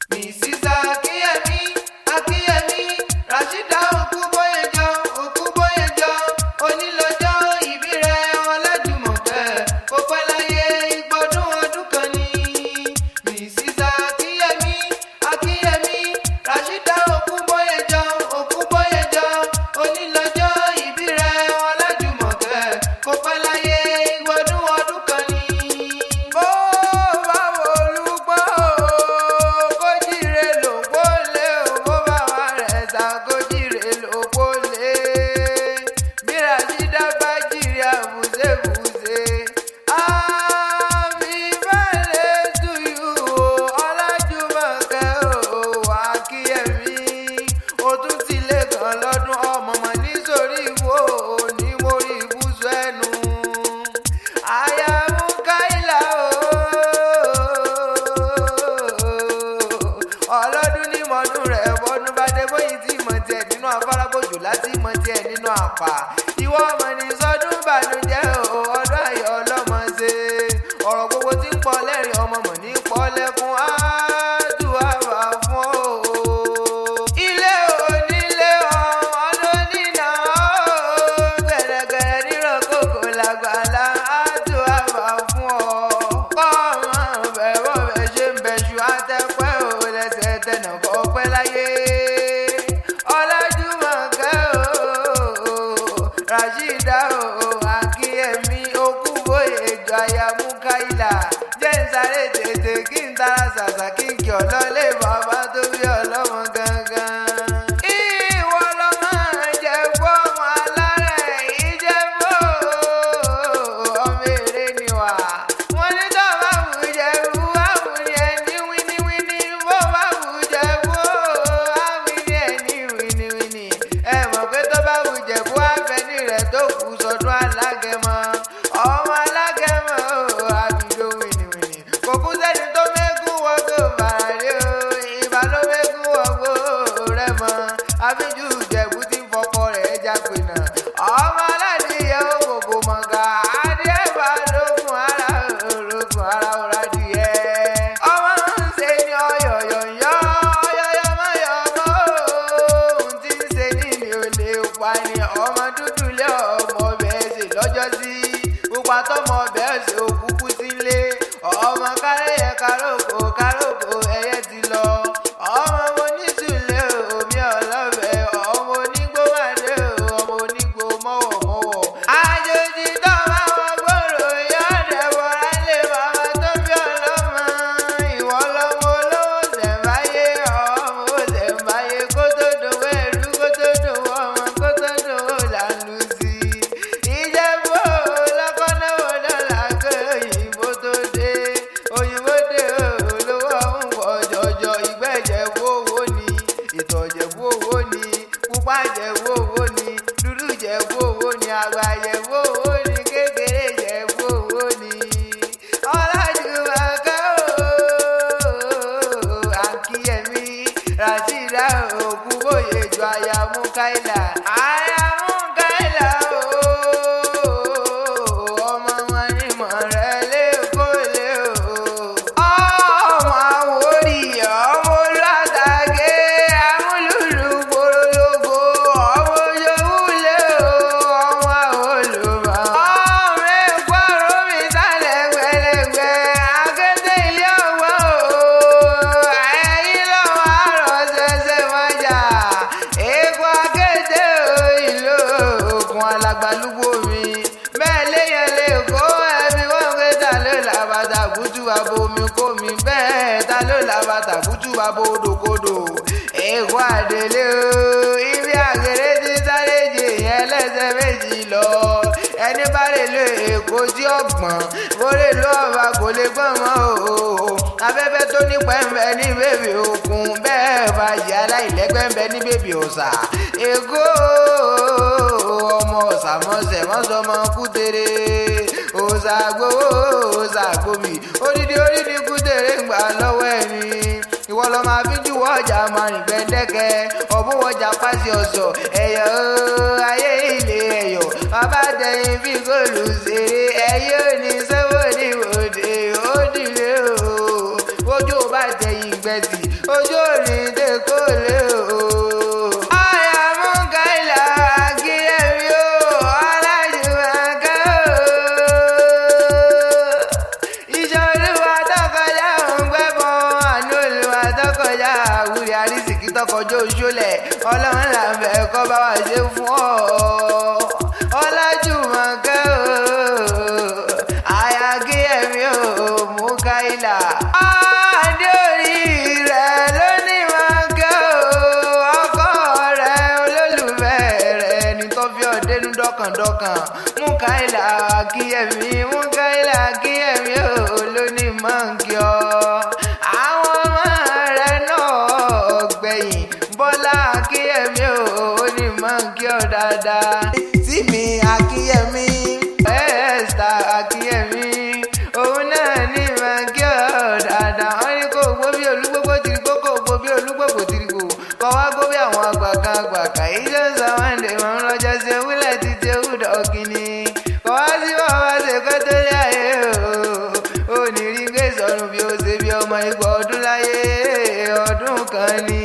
Mrs. Akínyẹmí, Akínyẹmí, Rashida Òkúbóyèjọ, Òkúbóyèjọ, onílọ́jọ́ ìbí rẹ̀ Ọlájùmọ̀kẹ́, kò pẹ́ láyé ìgbọ́dún ọdún kan ni. Mrs. Akínyẹmí, Akínyẹmí, Rashida Òkúbóyèjọ, Òkúbóyèjọ, onílọ́jọ́ ìbí rẹ̀ Ọlájùmọ̀kẹ́, kò pẹ́ láyé ìgbọ́dún ọdún kan ni. Bó bá wọlúgbọ́ kó jíire lòpó lé o, bó bá wà rẹ̀ sá kó jíire lòpó lé. Bí Rashida bá jíire àbùsẹ̀bùsẹ̀. Happy birthday to you o, Ọlájùmọ̀kẹ́ o, Akínyẹmí. O tún ti lé kan lọ́dún ọmọ mọ̀ nítorí ìwọ ní mo rí ibùsùn ẹnu. Aya Mukaila o. Ọlọ́dún ní mọ́dún rẹ̀ bọ́dún bá dé bóyí tí mọ̀ tiẹ̀ nínú afárá bòjò láti mọ̀ tiẹ̀ nínú àpà. Ìwọ ọmọ ní sọdún bànújẹ́ o, ọdún ayọ̀ ọlọ́mọ ṣe. Ọ̀rọ̀ gbogbo tí ń pọ̀ lẹ́rìn ọmọ mọ̀ ní pọ̀ lẹ́kún áádùn àbá fún o. Ilé onílé ọmọ ló nínà ó. Gẹ̀rẹ́gẹ̀rẹ́ nírọ̀ kòkò làgbàlá áádùn àbá fún ọ. Kọ́ ọmọ bẹ̀ bọ́ bẹ̀ ṣe ń bẹ̀ṣù àtẹ̀pẹ́ ò lẹ́sẹ̀ tẹ̀nà kọ́ pẹ́ láyé. Ọlájúmọ̀kẹ́ o, Rashida o, Akínyẹmí Òkúbóyèjọ aya Mukaila. Jẹ́ ń sáré tètè kí n tara ṣàṣà kí n kí ọ lọ́lé bàbá tó bí ọlọ́mọ gangan. Ìwọ lọmọ Ìjẹ̀bú ọmọ alárẹ̀ Ìjẹ̀bú ọmọ èrè ni wà. Wọ́n ní tó bá wù Ìjẹ̀bú, á wù ní ẹni wíníwíní. Bó bá wù Ìjẹ̀bú, á wù ní ẹni wíníwíní. Ẹ mọ̀ pé tó bá wù Ìjẹ̀bú, á fẹ́ ní rẹ̀ tó kù sọdún alágẹmọ. Ọmọ alágẹmọ o, àbíjó wíníwíní. Kò kú sẹ́ni tó mẹ́gùn wọ́gbó bàrà o. Ìbá ló mẹ́gùn wọ́gbó rẹ̀ mọ́. Àbíjú Ìjẹ̀bú ti ń fọkọ rẹ̀ jápè náà. Ọmọ aládìyẹ ògògò mọ̀gà. Adìẹ bá lókun ara olókun ara òrádìyẹ. Ọmọ ń ṣe ni ọyọ̀yọ̀ yọ, ọyọ̀yọ̀ mọ̀yọ̀ mọ́ ohun tí ń ṣe ní ni ò lè pa ni. Ọmọ dúdú lé ọmọ ọbẹ̀ ṣe lọ́jọ́ sí. Pupa tọmọ ọbẹ̀ ṣe òkúkú sílé. Ọmọ kárẹ́yẹ káròkò káròkò ẹyẹ ti lọ. Ọmọ mo ní sùlẹ̀ omi ọlọ́bẹ̀. Ọmọ onígbó wà dé o, ọmọ onígbó mọ́wọ̀mọ́wọ̀. Àjòjì tó bá wọn gbòòrò yọ̀ọ̀dẹ̀ bọ̀rá lé bàbá tó bí ọlọ́mọ. Ìwọ lọmọ olówó ṣẹ̀ǹbáyé, ọmọ ṣẹ̀ǹbáyé kó tó dòwó ẹrú, kó tó dòwó ọmọ, kó tó dòwó làlù sí. Ìjẹ̀bú lọ́kọ́ náwó dọ́là kó òyìnbó tó dé. Òyìnbó dé olówó ọ̀hún pọ̀ jọjọ. Ìgbẹ́ Ìjẹ̀bú owó ni, ìtọ̀ Ìjẹ̀bú owó ni, pupa Ìjẹ̀bú owó ni, dúdú Ìjẹ̀bú owó ni, àgbà Ìjẹ̀bú owó ni, kékeré Ìjẹ̀bú owó ni. Ọlájùmọ̀kẹ́ o, Akínyẹmí, Rashida Òkúbóyèjọ aya Mukaila. Aya Mukaila o, ọmọ wọn ni mọ̀rẹ́ lẹ́kọ̀ọ́lẹ́ o. Ọmọ Àwórì, ọmọ Olùwàtàgé, amúlùlù gborológo, ọmọ Ojówúlé o, ọmọ Àwòlùmọ̀. Ọmọ Èkó àròmí sálẹ̀ gbẹlẹ̀gbẹ́, akété ilé ọgbọ́n o. Ẹ̀yin lọ́wọ́ àrọ̀ ṣẹ̀ṣẹ̀ mọ́jà. Èkó akété o, ìlú òkun alàgbàlúgbò mi. Bẹ́ẹ̀ léyàn lè kó ẹbí wọ́n pé ta ló làbàtà kútù abomi kó mi. Bẹ́ẹ̀ ta ló làbàtà kútù abo odòkodò. Èkó àdélé o, ibi àgèrè ti sáré jè yẹn lẹ́sẹ̀ méjì lọ. Ẹni bá rè lo Èkó tí ọ̀gbọ́n, bó rè lo ọba kò lè gbọ́n mọ́ o. Afẹ́fẹ́ tó ní pẹ́ńpẹ́ ní bèbè òkun, bẹ́ẹ̀ bá yẹ aláìlẹ́gbẹ́ ń bẹ ní bèbè ọ̀sà. Èkó ọmọ ọ̀sà mọ̀ọ́sẹ̀ mọ́sọmọ kútere. Òòsà gbowó, òòsà gbomi, odidi orí ni kútere ń gbà lọ́wọ́ ẹni. Ìwọ lọ máa fi júwọ́ ọjà máa rìn gbẹ́ndẹ́kẹ́. Ọ̀bùn ọjà pàṣẹ ọ̀sọ̀, ẹ̀yọ̀ ayé ilé ẹ̀yọ̀. Bàbá tẹ̀yìn fi góòlù ṣeré, ẹ̀yọ́ ní sẹ́wọ́ ní òde, ó dìlé o. Ojú ò bá tẹ̀yìn gbẹ̀tì, Ojú òní dé kó lé o. Àyà Múkáìlà Akínyẹmí o, Ọlájùmọ̀kẹ́ o. Iṣẹ́ Olúwa tọkọjá òun gbẹ́bọn, àánú Olúwa tọkọjá àwùrẹ́ àrísìkí tọkọjá oṣólẹ̀, Ọlọ́run là ń bẹ̀ kọ́ bá wa ṣe fún ọ. Ọlájùmọ̀kẹ́ o, àyà Akínyẹmí o, Múkáìlà. Adé orí rẹ̀ ló ní máa kẹ́ o, ọkọ rẹ̀ olólùfẹ́ rẹ̀ ní tó fi ọ̀dẹ́nu dọ́kàndọ́kàn. Múkáìlà Akínyẹmí, Múkáìlà Akínyẹmí o, ló ní máa ń kí ọ. Àwọn ọmọ rẹ̀ náà gbẹ̀yìn, Bọ́lá Akínyẹmí o, ó ní máa ń kí ọ dáadáa. Tìmí Akínyẹmí, Esther Akínyẹmí, òun náà ní máa ń kí ọ dáadáa. Wọ́n ní kó gbó bí olúgbógbó tìrìgbó, kó gbó bí olúgbògbò tìrìgbò, kọ́ wá gbó bí àwọn àgbà kan àgbà kan. Èyí ló ń sọ wọ́n lè mọ̀ ń lọ́jọ́ sí ewúlẹ̀ títí ewúdọ̀ kìíní. Kọ́ wá sí bàbá ṣe kọ́ tó lé ayé o. Ó ní rí gbé sọnù bí ó ṣe bí ọmọ 20 ọdún láyé, ọdún kan ni.